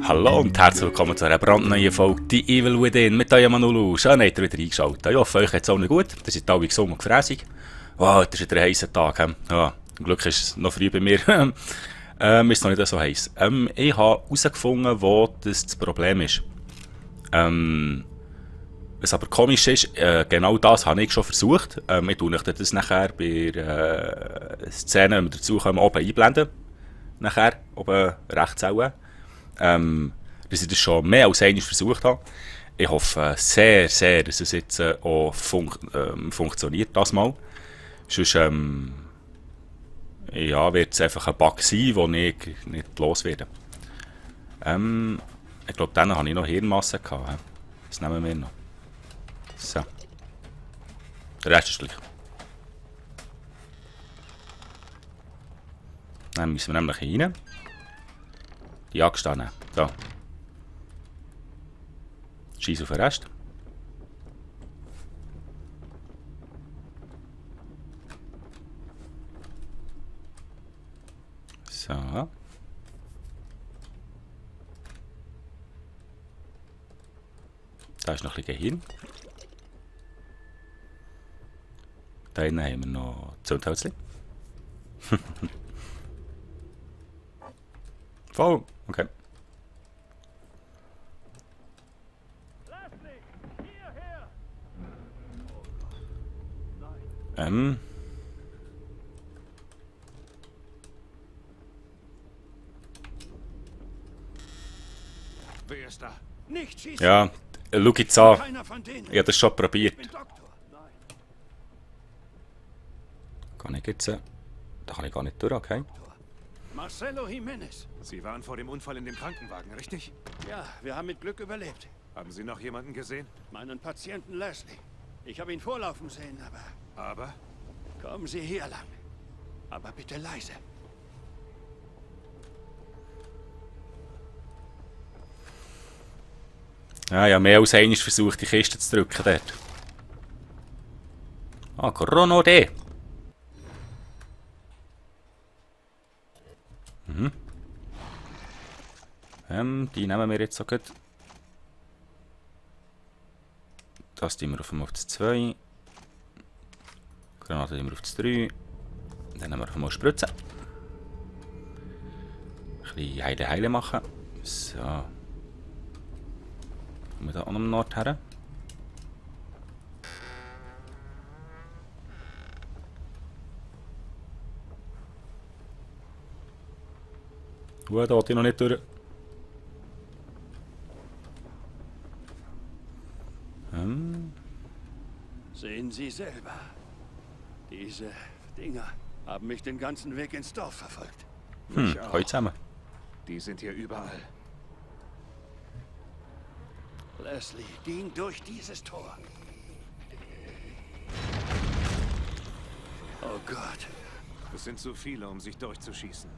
Hallo und herzlich willkommen zu einer brandneuen Folge «The Evil Within» mit eurem Manulu. Schön, habt ihr wieder eingeschaltet. Ich hoffe, euch geht es allen gut. Ihr seid alle gesund und gefräßig. Wow, heute ist wieder ein heißer Tag. Ja, zum Glück ist es noch früh bei mir. Ist noch nicht so heiß. Ich habe herausgefunden, wo das Problem ist. Was aber komisch ist, genau das habe ich schon versucht. Ich tue euch das nachher bei Szenen, wenn wir dazu kommen, oben einblenden. Nachher, oben rechts auch. Dass ich das schon mehr als einmal versucht habe. Ich hoffe sehr, sehr, dass es jetzt auch funktioniert, das mal. Sonst ja, wird es einfach ein Bug sein, den ich nicht los werde. Ich glaube, dann habe ich noch Hirnmasse gehabt. Das nehmen wir noch. So. Der Rest ist gleich. Dann müssen wir nämlich rein. Die Axt annehmen. So. Scheiß auf den Rest. So. Da ist noch ein bisschen Gehirn. Da hinten haben wir noch Zündhölzchen. Voll. Okay. Wer ist da? Nicht schießen! Ja, schau jetzt an. Keiner von denen. Ich habe das schon probiert. Ich bin Doktor. Nein. Kann ich jetzt... Da kann ich gar nicht durch, okay. Marcelo Jimenez. Sie waren vor dem Unfall in dem Krankenwagen, richtig? Ja, wir haben mit Glück überlebt. Haben Sie noch jemanden gesehen? Meinen Patienten Leslie. Ich habe ihn vorlaufen sehen, Aber? kommen Sie hier lang. Aber bitte leise. Ja, ich habe mehr als einmal versucht, die Kiste zu drücken dort. Ah, Corona D. Die nehmen wir jetzt so gut. Das tun wir auf das 2. Granate tun wir auf das 3. Dann nehmen wir auf einmal Spritzen. Ein bisschen Heile machen. So. Kommen wir da an am Nord her. Da geht ich noch nicht durch. Sehen Sie selber. Diese Dinger haben mich den ganzen Weg ins Dorf verfolgt. Heute zusammen. Die sind hier überall. Leslie ging durch dieses Tor. Oh Gott. Es sind zu viele, um sich durchzuschießen.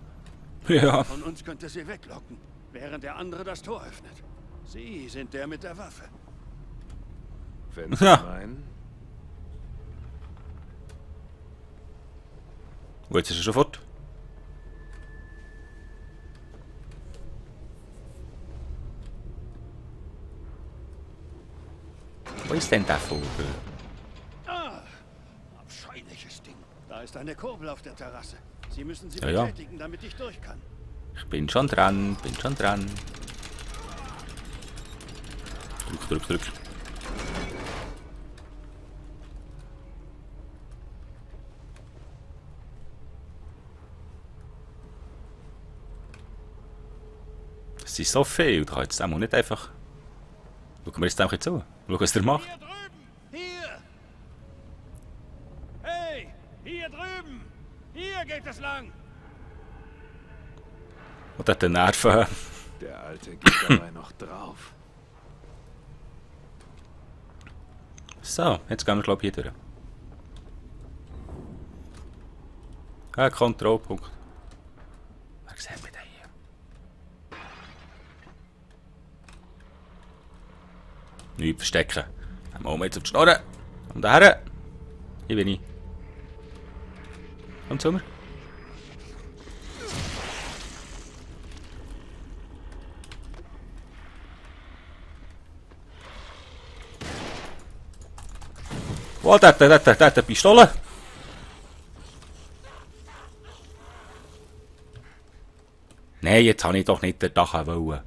Ja. Von uns könnte sie weglocken, während der andere das Tor öffnet. Sie sind der mit der Waffe. Wenn Sie Ja. meinen. Und jetzt ist er schon fort. Wo ist denn der Vogel? Ah, abscheuliches Ding. Da ist eine Kurbel auf der Terrasse. Sie müssen sie Ja. betätigen, damit ich durch kann. Ich bin schon dran, Drück. Es sind so viel, da kann jetzt auch nicht einfach... Schauen wir jetzt einfach zu. Schau, was der macht. Hier drüben! Hier! Hey! Hier drüben! Hier geht es lang! Und hat den Nerven. Der Alte geht dabei noch drauf. So, jetzt gehen wir glaube ich hier durch. Kontrollpunkt. Wer sieht mich denn hier? Nichts verstecken. Machen wir jetzt auf die Schnurren. Und daher. Hier bin ich. Komm zu mir. Oh, der hat eine Pistole. Nein, jetzt habe ich doch nicht den Dach wollen.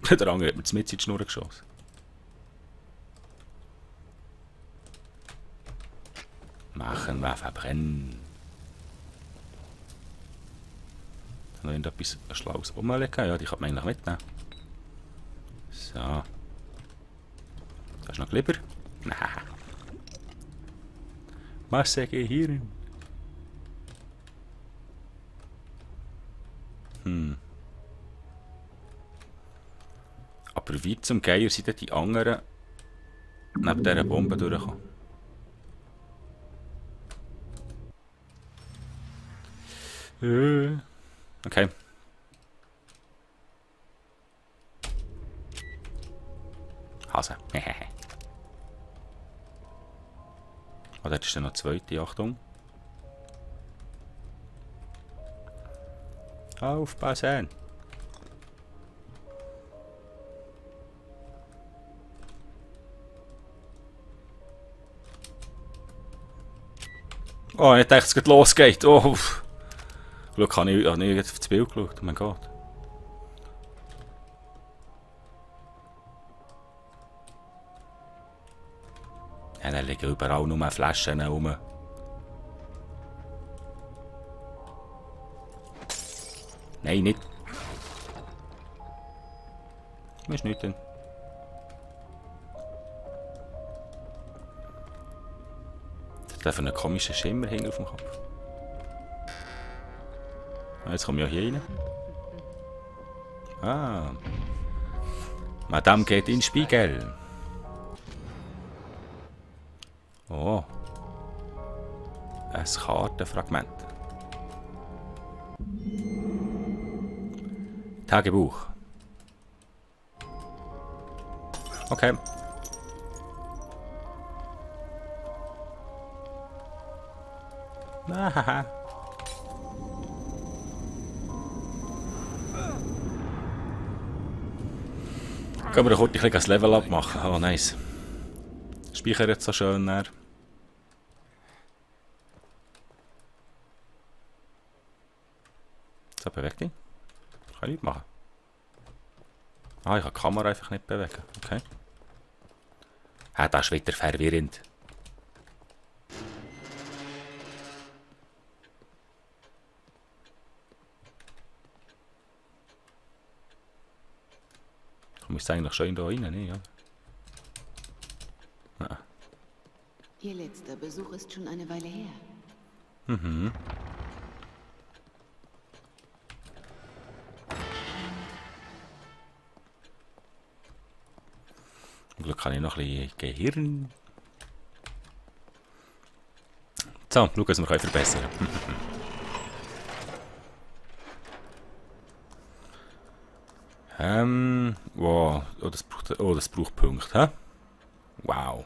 Der andere hat mir mit in die Schnur geschossen. Machen wir verbrennen. Noch irgendetwas Schlaues rumlegen? Ja, die kann man eigentlich mitnehmen. So. Da ist noch Glibber. Nein. Masse Gehirn. Aber wie zum Geier sind denn die anderen neben dieser Bombe durchgekommen? Okay. Hase. Oh, dort ist dann noch eine zweite, Achtung. Aufpassen! Oh, ich dachte, es geht losgeht. Oh. Schau, habe ich jetzt auf das Bild geschaut. Oh mein Gott. Ja, da liegen überall nur Flaschen rum. Nein, nicht. Was ist nicht denn? Da hat einen komischen Schimmer hängen auf dem Kopf. Jetzt komme ich ja hier rein. Ah. Madame geht in den Spiegel. Oh. Ein Kartenfragment. Tagebuch. Okay. Haha. Können wir kurz ein bisschen das Level abmachen? Oh, nice. Speichern jetzt so schön näher. So, beweg dich. Kann ich nicht machen. Ah, ich kann die Kamera einfach nicht bewegen. Okay. Ah, das ist wieder verwirrend. Du musst eigentlich schön da rein, ne? Ja. Ah. Ihr letzter Besuch ist schon eine Weile her. Mhm. Zum Glück kann ich noch ein bisschen Gehirn. So, schau, was wir verbessern können. Wow. Oh, das braucht Punkte, hä? Wow.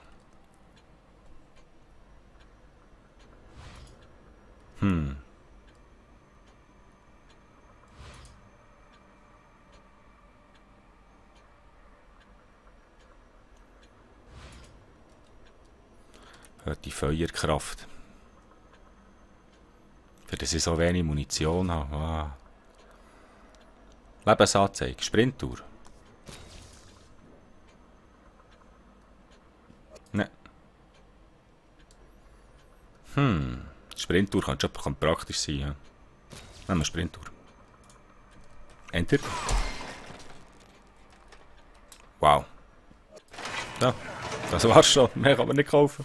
Die Feuerkraft. Für das ich so wenig Munition habe. Wow. Lebensanzeige, Sprinttour. Ne. Sprinttour kann praktisch sein. Ja. Nehmen wir Sprinttour. Enter. Wow. Ja, das war's schon. Mehr kann man nicht kaufen.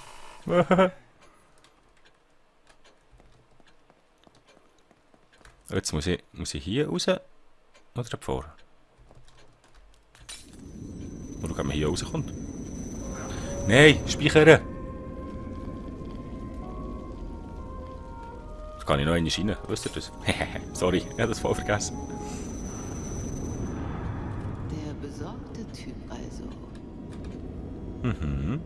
Jetzt muss ich hier raus oder davor? Oder ob man hier rauskommt? Nein, speichern! Da kann ich noch einmal rein, wisst ihr das? Sorry, ich habe das voll vergessen. besorgter Typ also. Mhm.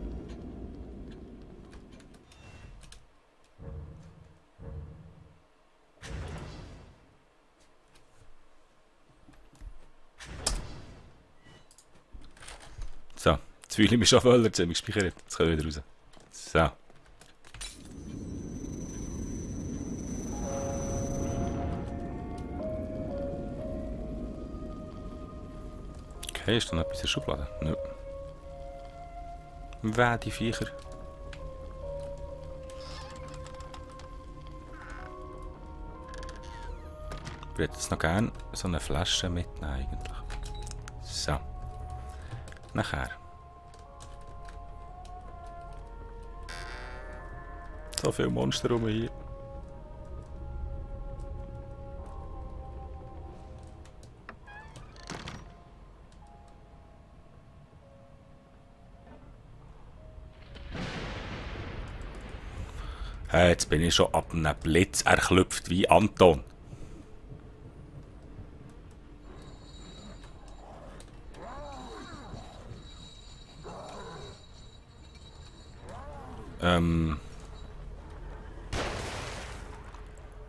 So, jetzt fühle ich mich schon voller, jetzt habe ich gespeichert. Jetzt können wir wieder raus. So. Okay, ist da noch etwas in der Schublade? Nö. Wer die Viecher? Ich würde jetzt noch gerne so eine Flasche mitnehmen eigentlich. So. Nachher. So viele Monster rum hier. Jetzt bin ich schon ab einem Blitz erklüpft wie Anton.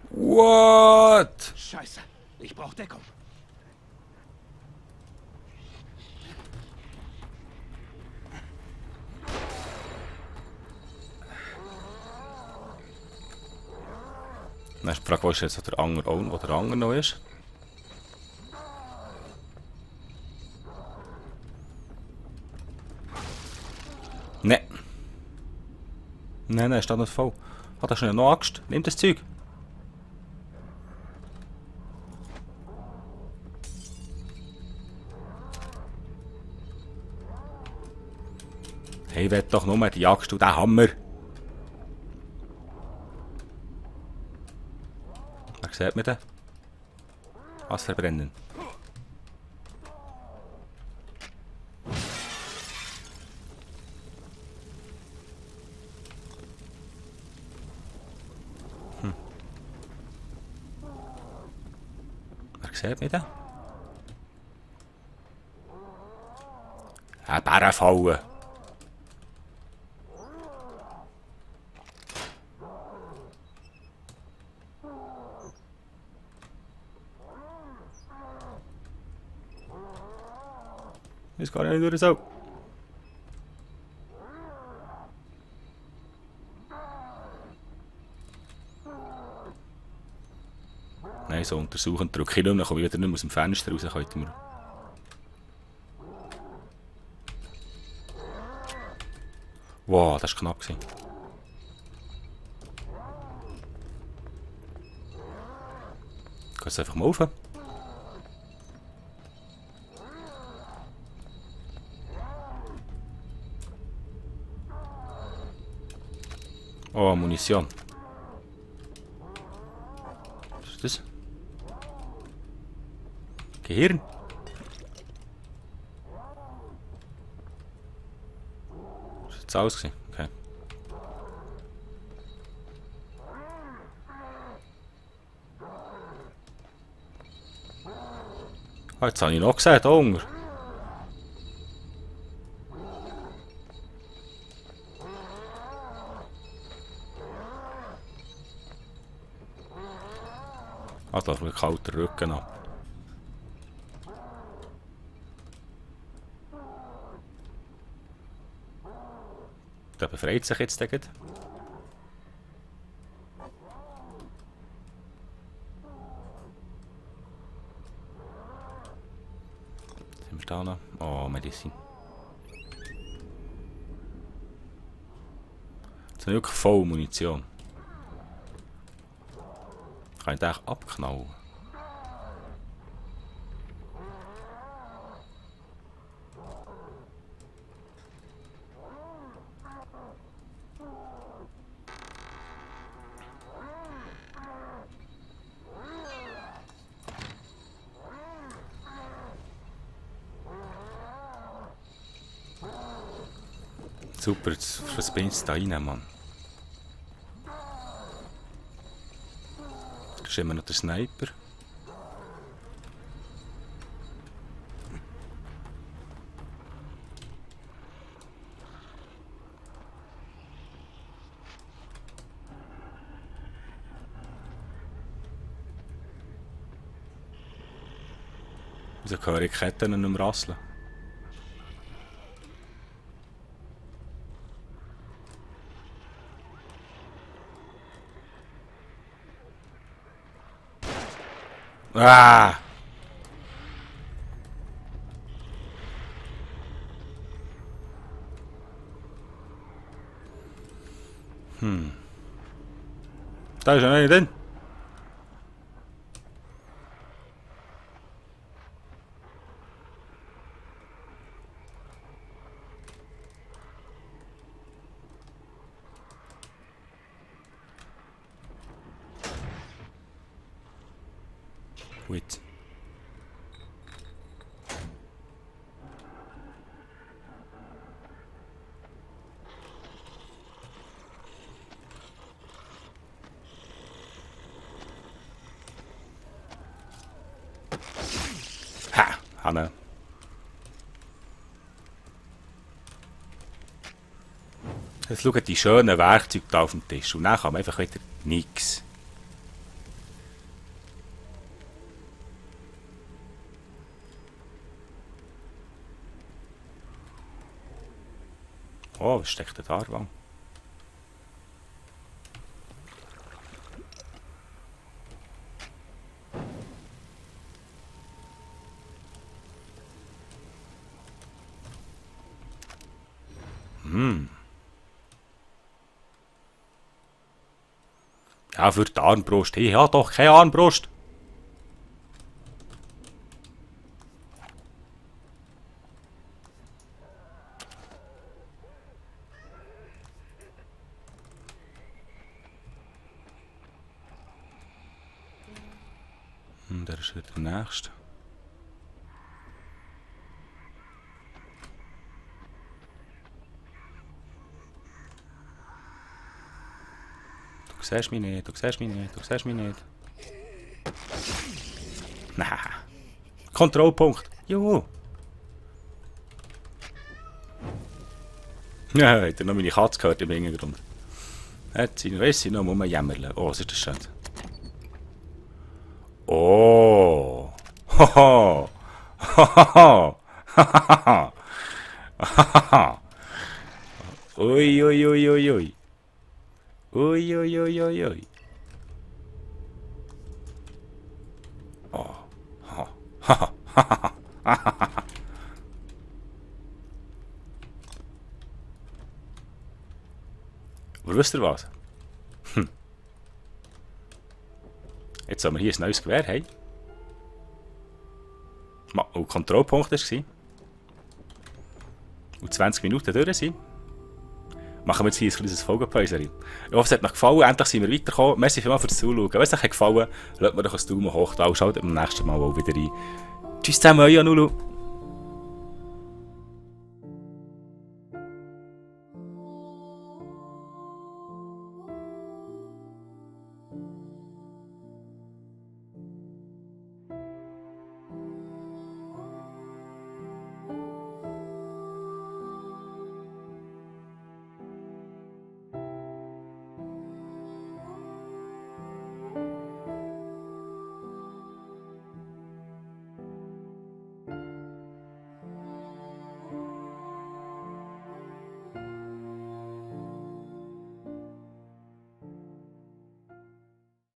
What? Scheiße, ich brauche Deckung. Dann ist die Frage, wo ist jetzt der andere, wo der andere noch ist? Nein. Nein, ist da nicht voll. Ah, da ist noch Axt. Nimm das Zeug. Hey, ich will doch nur die Axt und den Hammer. Wer sieht mir den? Was verbrennen? Wer sieht mir den? Eine Bärenfalle. Ist gar nicht durch so. Nein, so untersuchen, drücke ich nicht mehr, dann komme ich wieder nicht mehr aus dem Fenster raus. Könnten wir. Wow, das war knapp. Geh jetzt einfach mal rauf. Oh, Munition. Was ist das? Gehirn? Das ist jetzt alles gewesen. Okay. Ah, jetzt habe ich noch gesehen, Hunger. Ah, da ist ein kalter Rücken ab. Der befreit sich jetzt, denke ich. Sind wir da noch? Oh, Medizin. Jetzt habe ich wirklich voll Munition. Kann ich den eigentlich abknallen? Super, jetzt was bin ich jetzt da rein, Mann? Da ist immer noch der Sniper. Da höre ich Ketten nicht mehr rasseln. Ah! Da ist ja noch nicht drin. Gut. Ha! Hanne. Jetzt schaut die schönen Werkzeuge da auf dem Tisch und dann kann man einfach wieder nichts. Oh, was steckt denn da dran? Ja, für die Armbrust. Ich habe doch keine Armbrust. Der ist wieder der nächste. Du siehst mich nicht, du siehst mich nicht, du siehst mich nicht. Nein. Kontrollpunkt. Juhu. Ja, hat er noch meine Katze gehört im Hintergrund. Hat sie, weiss sie noch, muss man jämmerle. Oh, was ist das schön. Oh. Hoho. Hoho. Hahaha. Hahaha. Ui, ui, ui, ui, ui. Ui, ui, ui, ui, ui. Oh. Ha. Ha. Ha. Ha. Aber wisst ihr was? Jetzt haben wir hier ein neues Gewehr. Hey. Und Kontrollpunkt war. Und 20 Minuten durch sind. Machen wir jetzt hier ein kleines Folgenpäuschen. Ich hoffe, es hat euch gefallen. Endlich sind wir weitergekommen. Merci vielmals fürs Zuschauen. Wenn es euch gefallen hat, lasst mir doch einen Daumen hoch da und schaltet beim nächsten Mal auch wieder rein. Tschüss zusammen, euer Nulu.